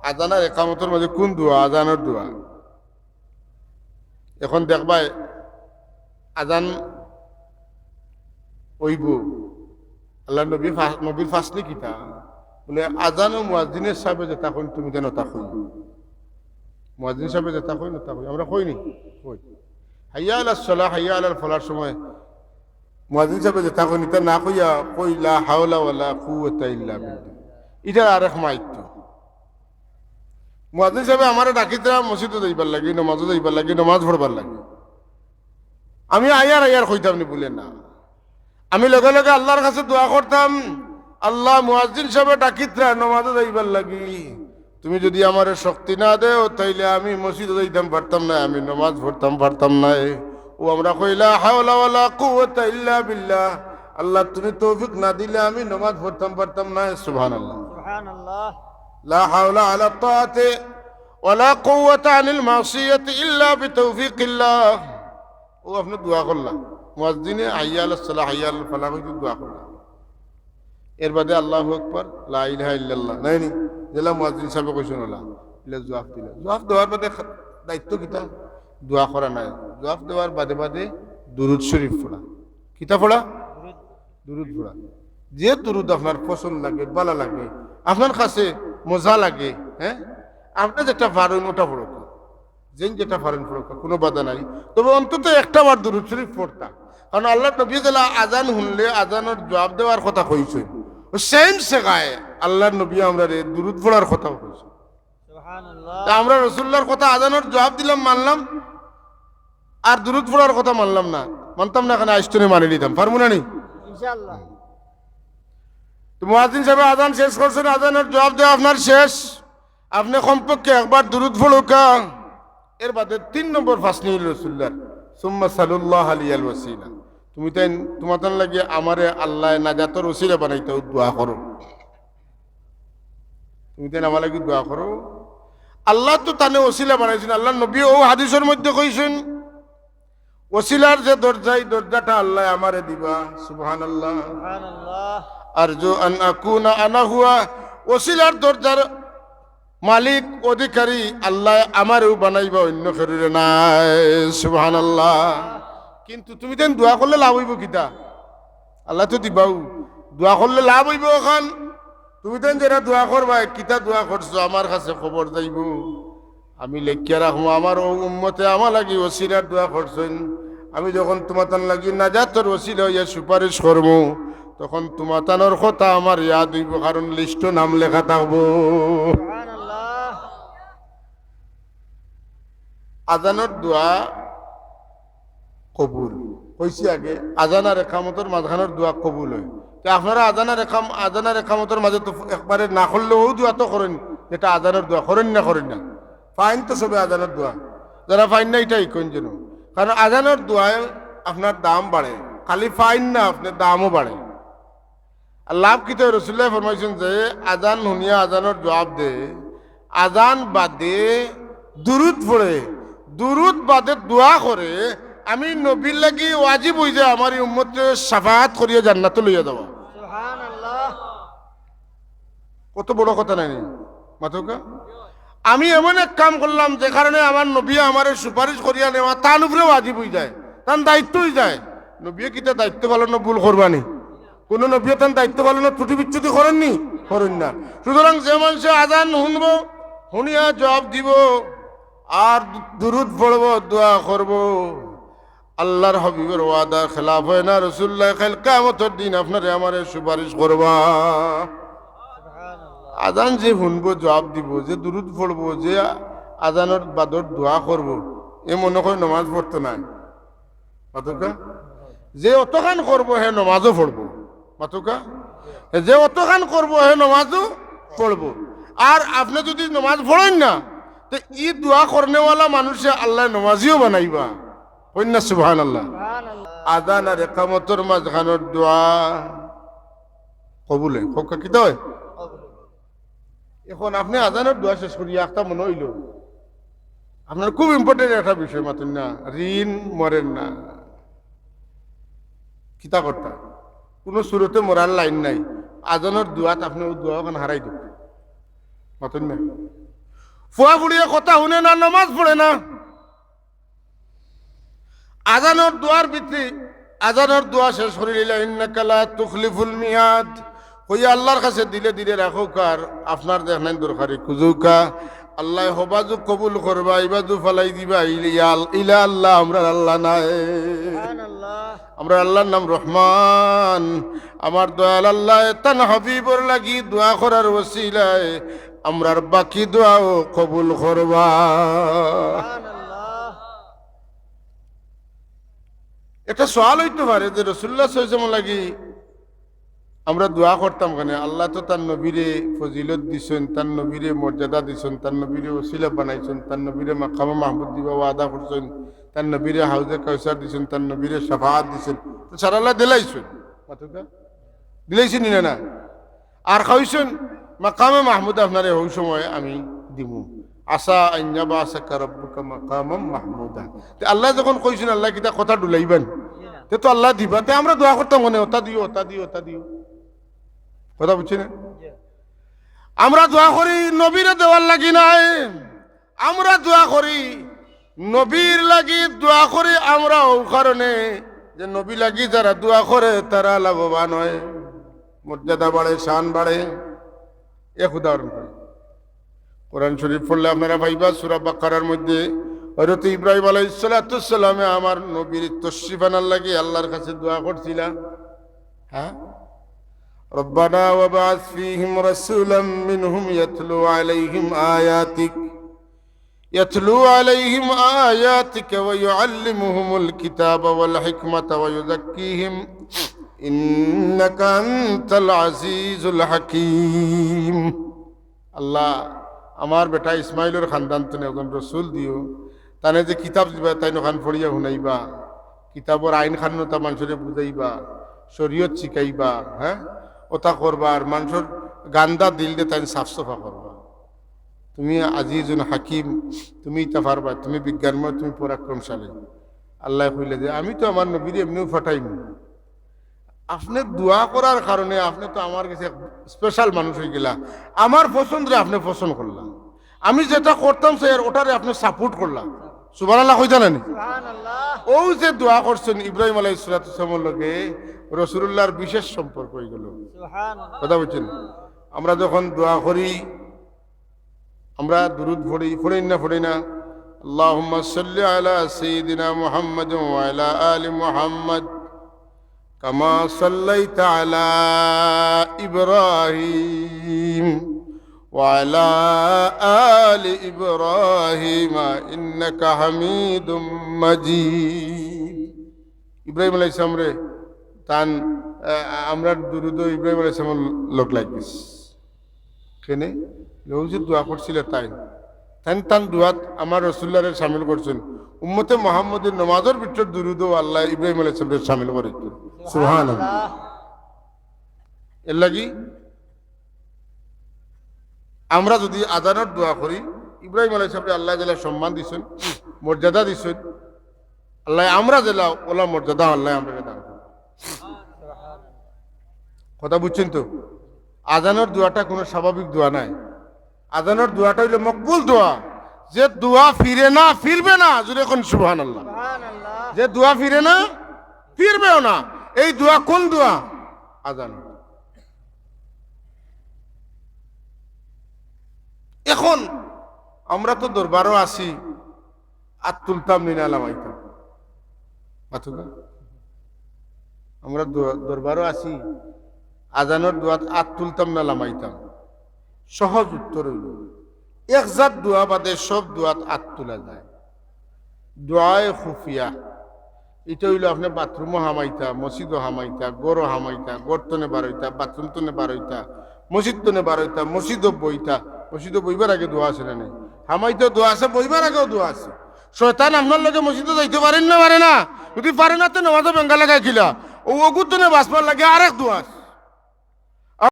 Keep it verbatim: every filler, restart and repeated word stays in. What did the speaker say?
আজান আর একামতর মাঝে কুন দোয়া? আজানর দোয়া। এখন দেখবায় আজান অইবো, আল্লার নবী ফা-, নবীর ফাসলি কিতা? বলে, আজান ও মুয়াজ্জিনে সাবে যেতা কইন তুমি যেন অতা কইও। মুয়াজ্জিন সাবে যেতা কইন অতা কইও। আমরা কইনি? কই। হাইয়া আলাস সালাহ, হাইয়া আলাল ফালাহর সময় মুয়াজ্জিন সাবে যেতা কইন, ইতা না কইয়া কই, লা হাওলা ওয়ালা কুওয়াতা ইল্লা বিল্লাহ। ইটা আরেক মাইত। মুয়াজ্জিন সাবে আমারে ডাকিতরা মসজিদো যাইবার লাগি, নমাজো যাইবার লাগি, নমাজ পড়বার লাগি। আমি আইয়ার আইয়ার কইতাম নি বলে না। আমি লগে লগে আল্লার কাছে দোয়া করতাম, "আল্লাহ, মুয়াজ্জিন সাবে ডাকিতরা নমাজো যাইবার লাগি। তুমি যদি আমারে শক্তি না দেও, তাইলে আমি মসজিদো যাইতাম পারতাম নায়, আমি নমাজ পড়তাম পারতাম নায়।" ও আমরা কই, লা হাওলা ওয়ালা কুওয়াতা ইল্লা বিল্লাহ। আল্লাহ, তুমি তৌফিক না দিলে আমি নমাজ পড়তাম পারতাম নায়। সুবহানাল্লাহ। সুবহানাল্লাহ। লা হাওলা আলা তাআতি ওয়ালা কুওয়াতা আনিল মাসিয়াতি ইল্লা বিতাওফিকিল্লাহ। ও আপনে দোয়া করলা, মুয়াজ্জিনে হাইয়া আলাস সালাহ, হাইয়া আলাল ফালাহ কইতে দোয়া করলা। এর বাদে আল্লাহু আকবার, লা ইলাহা ইল্লাল্লাহ, নায় নি? যেলা মুয়াজ্জিন সাবে কইছইন অলা, ইলা জুয়াফ দিলা। জুয়াফ দেওয়ার বাদে খা-, দায়িত্ব কিতা? দোয়া করা নায়। জুয়াফ দেওয়ার বাদে বাদে দুরুদ শরীফ পড়া। কিতা পড়া? দুরুদ পড়া। যে দুরুদ আপনার পছন্দ লাগে, ভালা লাগে, আপনার কাছে মজা লাগে, হ্যাঁ, আপনে যেটা পারইন অটা পড়উক্কা। যেইন যেটা পারইন পড়উক্কা, কুনু বাধা নাই। তবে অন্তত একটা বার দুরুদ শরীফ পড়তা। কারণ আল্লার নবী যেলা আজান হুনলে আজানর জুয়াফ দেওয়ার কথা কইছইন, ও same সেগায় আল্লার নবী আমরারে দুরুদ পড়ার কথাও কইছইন। সুবহানাল্লাহ। তা আমরা রাসুলুল্লাহর কথা আজানর জুয়াফ দিলাম, মানলাম, আর দুরুদ পড়ার কথা মানলাম না, মানতাম না, এখানে আইসতনে মানি নিতাম, পারমু না নি? ইনশাআল্লাহ। তো মুয়াজ্জিন সাবে আজান শেষ করছইন, আজানর জুয়াফ দেওয়া আপনার শেষ, আপনে কমপক্ষে একবার দুরুদ পড়উক্কা। এর বাদে তিন নম্বর ফাসলি অইলো রাসুলুল্লাহর, সুম্মা সালুল্লাহ লিয়াল ওয়াসিলা। তুমি তাইন, তুমাতান লাগি আমারে আল্লায় নাজাতর ওসিলা বানাইতা, দোয়া করো। তুমি তাইন আমার লাগি দোয়া করো। আল্লায় তো তানে ওসিলা বানাইছইন। আল্লার নবী অউ হাদিসর মধ্যে কইছইন, ওসিলার যে দরজা, ই দরজাটা আল্লায় আমারে দিবা। সুবহানাল্লাহ। সুবহানাল্লাহ। আরজু আন আকুনা আনা হুয়া। ওসিলার দরজার মালিক, অধিকারী আল্লায় আমারেউ বানাইবা, অইন্য কেউরে নায়। সুবহানাল্লাহ। কিন্তু তুমি তাইন দোয়া করলে লাভ অইবো কিতা? আল্লায় তো দিবাউ। দোয়া করলে লাভ অইবো অখান। তুমি তাইন যেরা দোয়া করবায়, কিতা দোয়া করছো, আমার কাছে খবর যাইবো। আমি লেখিয়া রাখমু, আমার অউ উম্মতে আমার লাগি ওসিলার দোয়া করছইন। আমি যখন তুমাতান লাগি নাজাতর ওসিলা অইয়া সুপারিশ করমু, তখন তুমাতানর কথা আমার ইয়াদ অইবো, কারণ লিস্টো নাম লেখা থাকবো। সুবহানাল্লাহ। আজানর দোয়া কবুল। কইছি আগে, আজান আর একামতর মাঝখানর দোয়া কবুল অয়। তে আপনারা আজান আর একাম-, আজান আর একামতর মাঝে তো একবারে না করলেও অউ দোয়া তো করইন, যেটা আজানর দোয়া, করইন না, করইন না? পাইন তো সবে আজানর দোয়া, যেরা পাইন না, ইটা ইকইন যেন। কারণ আজানর দোয়ায় আপনার দাম বাড়ে, খালি পাইন না, আপনার দামও বাড়ে। আর লাভ কিতা? রাসুলুল্লায় ফরমাইছইন যে আজান হুনিয়া আজানর জুয়াফ দে, আজান বাদে দুরুদ পড়ে, দুরুদ বাদে দোয়া করে, আমি নবীর লাগি ওয়াজিব অইযায় আমার ই উম্মতরে শাফাআত করিয়া জান্নাতো লইয়া যাওয়া। সুবহানাল্লাহ। কত বড় কথা নায় নি? মাতউক্কা। আমি এমন এক কাম করলাম যে কারণে আমার নবীয়ে আমারে সুপারিশ করিয়া নেওয়া তান উপরে ওয়াজিব অইযায়, তান দায়িত্ব অইযায়। নবীয়ে কিতা দায়িত্ব পালনো ভুল করবা নি? কুনু নবীয়ে তান দায়িত্ব পালনো ত্রুটি বিচ্যুতি করইন নি? করইন না। সুতরাং যে মানষে আজান হুনবো, হুনিয়া জুয়াফ দিবো, আর দুরুদ পড়বো, দোয়া করবো, আল্লার হাবিবর ওয়াদার খেলাফ অয় না। রাসুলুল্লায় কাইল কিয়ামতর দিন আপনারে আমারে সুপারিশ করবা। আজান যে হুনবো, জুয়াফ দিবো, যে দুরুদ পড়বো, যে আজানর বাদর দোয়া করবো, এ মনো কয় নমাজ পড়তো নায়। মাতউক্কা? যে অতখান করবো, হে নমাজও পড়বো। মাতউক্কা? যে অতখান করবো, হে নমাজও পড়বো। আর আপনে যুদি নমাজ পড়ইন না, তে ই দোয়া করনেওয়ালা মানষরে আল্লায় নমাজিও বানাইবা। কইন না সুবহানাল্লাহ। সুবহানাল্লাহ। আজান আর একামতর মাঝখানর দোয়া কবুল অয়। কউক্কা কিতা অয়? কবুল। এখন আপনে আজানর দোয়া শেষ করিয়া একটা মনো অইলো, আপনার খুব important একটা বিষয় মাতইন না, ঋণ মরের না। কিতা করতা? কুনু সুরতে মরার লাইন নাই। আজানর দোয়াত আপনে অউ দোয়া অখান হারাই দিবা। মাতইন না। ফুয়া ফুড়িয়ে কথা হুনে না, নমাজ পড়ে না। আজানর দোয়ার ভিতরে, আজানর দোয়া শেষ করি লইলা, "ইন্নাকা লা তুখলিফুল মিয়াদ।" কইয়া আল্লাহর কাছে দিলে দিলে রাখউক, আর আপনার দেখনাইন দরকারি খুজউক্কা। আল্লায় হবাজু কবুল করবা, ইবাজু ফালাই দিবা, ইলা, ইলা আল্লাহ, আমরার আল্লাহ নায়। সুবহানাল্লাহ। আমরার আল্লাহর নাম রহমান। আমার দয়াল আল্লায় তান হাবিবর লাগি দোয়া করার ওসিলায় আমরার বাকি দোয়াও কবুল করবা। সুবহানাল্লাহ। একটা সওয়াল অইতো পারে যে রাসূলুল্লাহ সাল্লাল্লাহু আলাইহি ওয়াসাল্লাম লাগি আমরা দোয়া করতাম কেনে? আল্লায় তো তান নবীরে ফজিলত দিছইন, তান নবীরে মর্যাদা দিছইন, তান নবীরে ওসিলা বানাইছইন, তান নবীরে মাকামে মাহমুদ দিবা ওয়াদা করছইন, তান নবীরে হাউজে কাউসার দিছইন, তান নবীরে শাফাআত দিছইন, তো সারা আল্লায় দিলাইছইন। মাতুক্কা? দিলাইছইন নি না? না। আর কইছইন, "মাকামে মাহমুদ আপনারে হউ সময় আমি দিমু। আসা আন ইয়াবআসাকা রাব্বুকা মাকামাম মাহমুদা।" তে আল্লায় যখন কইছইন, আল্লায় কিতা কথা ডুলাইবা নি? তে তো আল্লায় দিবা। তে আমরা দোয়া করতাম কেনে, "ওটা দিও, ওটা দিও, ওটা দিও।" কথা বুঝছইন না? আমরা দোয়া করি নবীরে দেওয়ার লাগি নায়। আমরা দোয়া করি নবীর লাগি, দোয়া করি আমরা অউ কারণে যে নবী লাগি যারা দোয়া করে তারা লাভবান অয়, মর্যাদা বাড়ে, শান বাড়ে। এক উদাহরণ করি, কোরআন শরীফ পড়লে আপনারা পাইবা, সূরা বাকারার মধ্যে হযরত ইব্রাহিম আলাইহিস সালাতু ওয়াস সালামে আমার নবীর তশরিফ আনার লাগি আল্লাহর কাছে দোয়া করছিলা। হ্যাঁ, "রব্বানা ওয়াবআস ফীহিম রাসূলাম মিনহুম ইয়াতলু আলাইহিম আয়াতিক, ইয়াতলু আলাইহিম আয়াতিকা ওয়া ইউআল্লিমুহুমুল কিতাবা ওয়াল হিকমাতা ওয়া ইউযাক্কিহিম, ইন্নাকা আনতাল আজিজুল হাকীম।" আল্লাহ, আমার বেটা ইসমাইলর খানদান তনে একজন রসুল দিও, তানে যে কিতাব দিবা, তাইন অখান পড়িয়া হুনাইবা, কিতাবর আইন কানুন অতা মানষরে বুঝাইবা, শরীয়ত শিখাইবা, হ্যাঁ, অতা করবা, আর মানষর গান্দা দিলরে তাইন সাফ সাফা করবা। তুমি আজিজুন হাকিম, তুমি ইতা পারবা, তুমি বিজ্ঞানময়, তুমি পরাক্রমশালী। আল্লায় কইলা যে, "আমি তো আমার নবীরে এমনেউ পাঠাইমু।" আপনে দোয়া করার কারণে আপনে তো আমার গেছে এক special মানুষ অইগেলা। আমার পছন্দরে আপনে পছন্দ করলা, আমি যেটা করতাম চাই আর ওটারে আপনে support করলা। সুবহানাল্লাহ কইতা না নি? সুবহানাল্লাহ। অউ যে দোয়া করছইন ইব্রাহিম আলাইহিস সালাতু ওয়াস সালামর লগে রাসূলুল্লাহর বিশেষ সম্পর্ক অইগেল। সুবহানাল্লাহ। কথা বুঝছইন? আমরা যখন দোয়া করি, আমরা দুরুদ পড়ি, পড়ি না, পড়ি না? আল্লাহুম্মা সাল্লি আলা সাইয়্যিদিনা মুহাম্মাদিন ওয়া আলা আলি মুহাম্মাদ কামা সাল্লাইতা আলা ইব্রাহিম ওয়া আলা আলি ইব্রাহিম ইন্নাকা হামিদুম মাজিদ। ইব্রাহিম আলাইহিস সালামরে তান, আহ, আমরার দুরুদ ইব্রাহিম আলাইহিস সালামর লগ লাগিছে। কেনে? অউ যে দোয়া করছিলা তাইন। তাইন তান দোয়াত আমার রাসূলুল্লাহরে শামিল করছইন। উম্মতে মুহাম্মদীর নমাজর ভিতর দুরুদও আল্লায় ইব্রাহিম আলাইহিস সালামরে শামিল করছইন। সুবহানাল্লাহ। এর লাগি আমরা যুদি আজানর দোয়া করি, ইব্রাহিম আলাইহিস সালামরে আল্লায় যেলা সম্মান দিছইন, মর্যাদা দিছইন, আল্লায় আমরা যেলা অলা মর্যাদা আল্লায় আমরারে দান করইন। কথা বুঝছইন তো? আজানর দোয়াটা কুনু স্বাভাবিক দোয়া নায়। আজানর দোয়াটা অইলো মকবুল দোয়া। যে দোয়া ফিরে না, ফিরবে না, জোরে কইন সুবহানাল্লাহ। সুবহানাল্লাহ। যে দোয়া ফিরে না, ফিরবেও না। এই দোয়া কুন দোয়া? আজান। এখন আমরা তো দরবারো আছি, আত তুলতাম নি না লামাইতাম? মাতুক্কা? আমরা দ-, দরবারো আছি, আজানর দোয়াত আত তুলতাম না লামাইতাম? সহজ উত্তর অইলো, এক জাত দোয়া বাদে সব দোয়াত আত তুলা যায়। দোয়ায়ে খুফিয়া, ইটা অইলো আপনে বাথরুমো হামাইতা, মসজিদো হামাইতা, ঘরো হামাইতা, ঘর তনে বারইতা, বাথরুম তনে বারইতা, মসজিদ তনে বারইতা, মসজিদো বইতা। মসজিদো বইবার আগে দোয়া আছে না নাই? হামাইতেও দোয়া আছে, বইবার আগেও দোয়া আছে। শয়তান আপনার লগে মসজিদো যাইতো পারের না, পারে না? যুদি পারে না, তে নমাজো বেঙ্গা লাগাই কিলা? অউ অগুর তনে বাচবার লাগি আরেক দোয়া আছে।